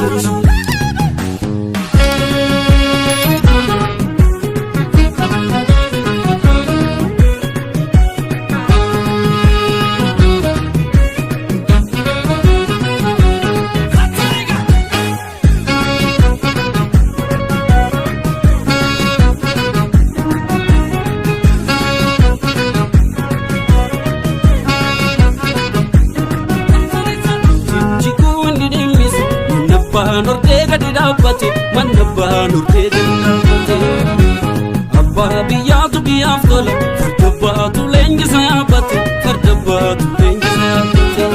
Harisu. Jijjiguun ni dhimmisu manna abbaan hordee gadi dhaabbate manna abbaan hordee gadi dhaabbate. Abbaa biyyaatu biyyaaf tola farda abbaatu leenjisa yaabbate farda abbaatu leenjisa yaabbate.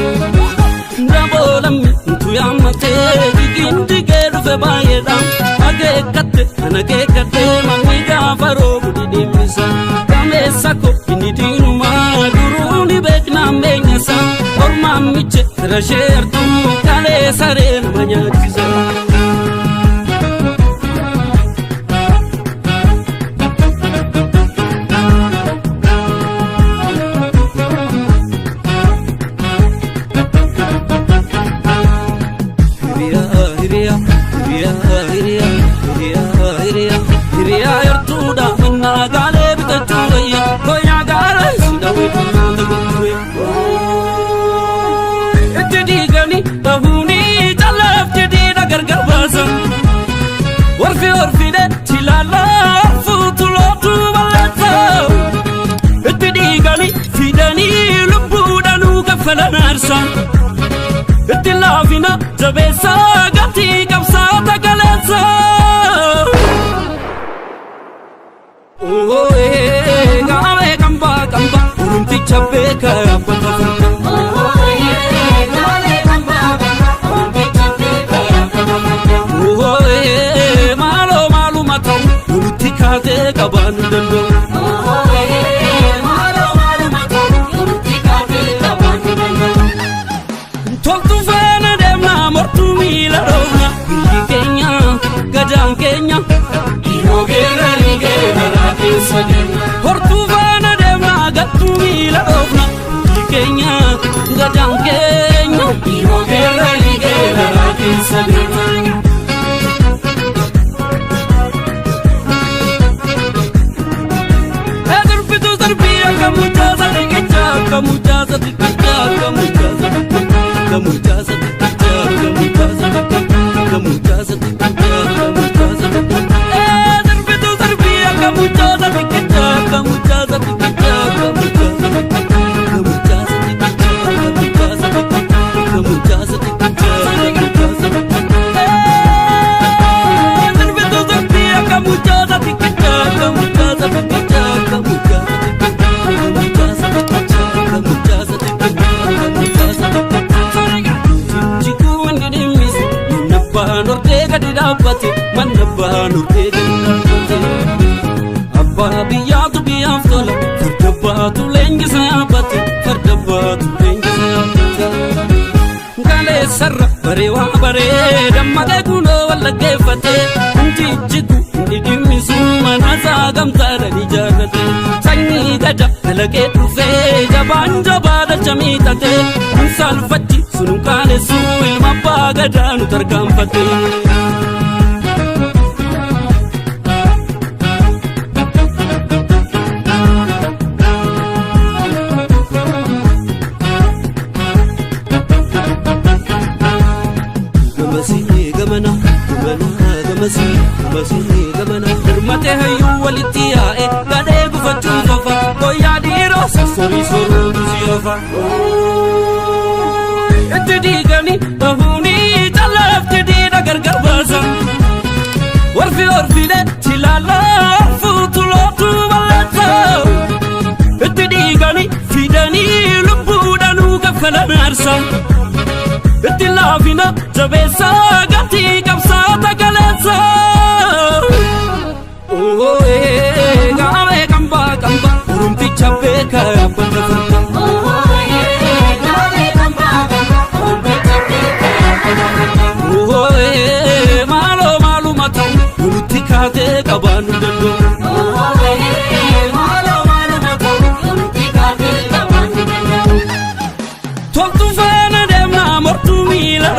Daboolammi utuu yaammatee jigiin jigee dhufe baay'eedha. Akeekkatte kan akeekkatte manni gaafa roobu dhidhimmisa. Gameessa ko inni diinumaa duruu ni beeknaan beenyasa. Ormaan miche fira ishee artuu kalee saree nama nyaachisa. Hiriyaa hiriyaa hiriyaa hiriyaa hiriyaa hiriyaa hiriyaa yartuudha mannaa gaalee bitachuu wayya koyaa gaara si dhawee dhummaata gurgure. Itti diiganii bahuunii callaaf jedhiidha gargar baasa. Warfi orfidee chilaalaa fuutu lootuu balleessa. Itti dhiiganii fidanii lubbuudhaanuu kaffalan aarsa. Itti laafina jabeessa gatii qabsaa tagaleessa. Gaamee qambaa qambaa oromticha beeka abbata farda. Maaloo maaluma ta'u walitti kaatee qabaan hin danda'u. Toltu faana deemna mortuu miila dhoofna biyyi keenya gadaan keenya. Yeroo geerranii geerraraa keessa deemna. Hortuu faana deemna gattuu miila dhoofna biyyi keenya gadaan keenya. Yeroo geerranii geerraraa keessa deemna. Sirbitu sirbii akka mucaa riqichaa akka mucaa riqichaa akka mucaa akka mucaa riqichaa akka mucaa akka mucaa riqichaa akka mucaa. Sirbitu sirbii akka mucaa riqichaa akka mucaa riqichaa akka mucaa akka mucaa riqichaa akka mucaa akka mucaa riqichaa akka mucaa. Sirbitu sirbii akka mucaa riqichaa akka mucaa riqichaa akka mucaa akka mucaa riqichaa akka mucaa riqichaa akka mucaa. Jijjiguu inni dhimmisu manna abbaan hordee gadi dhaabbate manna abbaan hordee gadi dhaabbate. Abbaa biyyaatu biyyaaf tola farda abbaatu leenjisa yaabbate farda abbaatu leenjisa yaabbate. Kaleessarra baree waa baree dammaqee kunoo wallaggeeffate jijjigu inni dhimmisu mana isaa gamtaadhaan ijaarrate sanyii gada kalaqee dhufee jabaan jabaa dacha miixate kun saalfachi sunu qaanessu ilma abbaa gadaa nu tarkaanfate. Gamasii gamana gamana gamasii gamasii gamana. Hirmatee hayyuu walitti yaa'e gadhee gufachuun qofa guyyaa dhiiroo sassabii soruutu si ofa. Itti diiganii bahuunii callaaf jedhiidha gargar baasa. Warfi orfidee chilaalaa fuutu lootuu balleessa. Itti dhiiganii fidanii lubbuudhaanuu kaffalan aarsa. Itti laafina jabeessa gatii qabsaa tagaleessa. Gaamee qambaa qambaa oromticha beeka abbata farda. Maaloo maaluma ta'u walitti kaatee qabaan hin danda'u. Toltu faana.